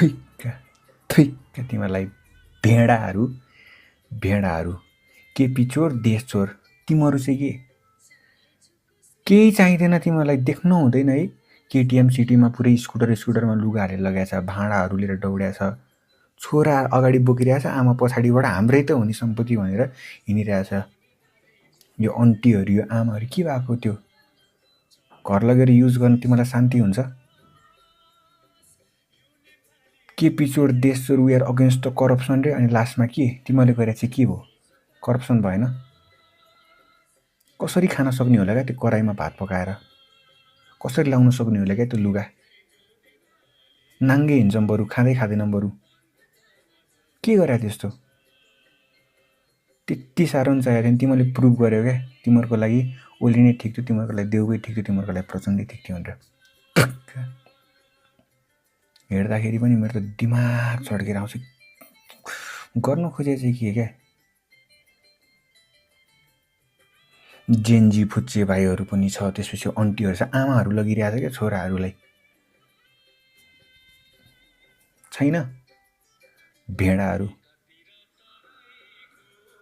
थुइक्क थुइक्क तिमीहरूलाई भेडाहरू भेडाहरू के पिचोर देश चोर तिमीहरू चाहिँ केही चाहिँदैन तिमीहरूलाई देख्नु हुँदैन है केटिएम सिटीमा पुरै स्कुटरमा लुगा हालेर लगाएको छ भाँडाहरू लिएर दौड्या छ छोरा अगाडि बोकिरहेछ आमा पछाडिबाट हाम्रै त हो नि सम्पत्ति भनेर हिँडिरहेछ यो अन्टीहरू यो आमाहरू के भएको त्यो घर लगेर युज गर्न तिमीलाई शान्ति हुन्छ के पिचोर देश चोर we are against the corruption रे अनि लास्टमा के तिमीले गरेर चाहिँ के भयो करप्सन भएन कसरी खान सक्ने होला क्या त्यो कराईमा भात पकाएर कसरी लाउन सक्ने होला क्या त्यो लुगा नाङ्गे हिँड्छौँ बरु खाँदै खाँदैन बरु के गरे त्यस्तो त्यति साह्रो नि चाहिएको थियो तिमीले प्रुभ गर्यो क्या तिमीहरूको लागि ओली नै ठिक थियो तिमीहरूको लागि देउबै ठिक थियो तिमीहरूको लागि प्रचण्डै ठिक थियो भनेर हेर्दाखेरि पनि मेरो त दिमाग चड्केर आउँछ गर्न खोजे चाहिँ के क्या जेन्जी फुच्चे भाइहरू पनि छ त्यसपछि अन्टीहरू छ आमाहरू लगिरहेछ क्या छोराहरूलाई छैन भेडाहरू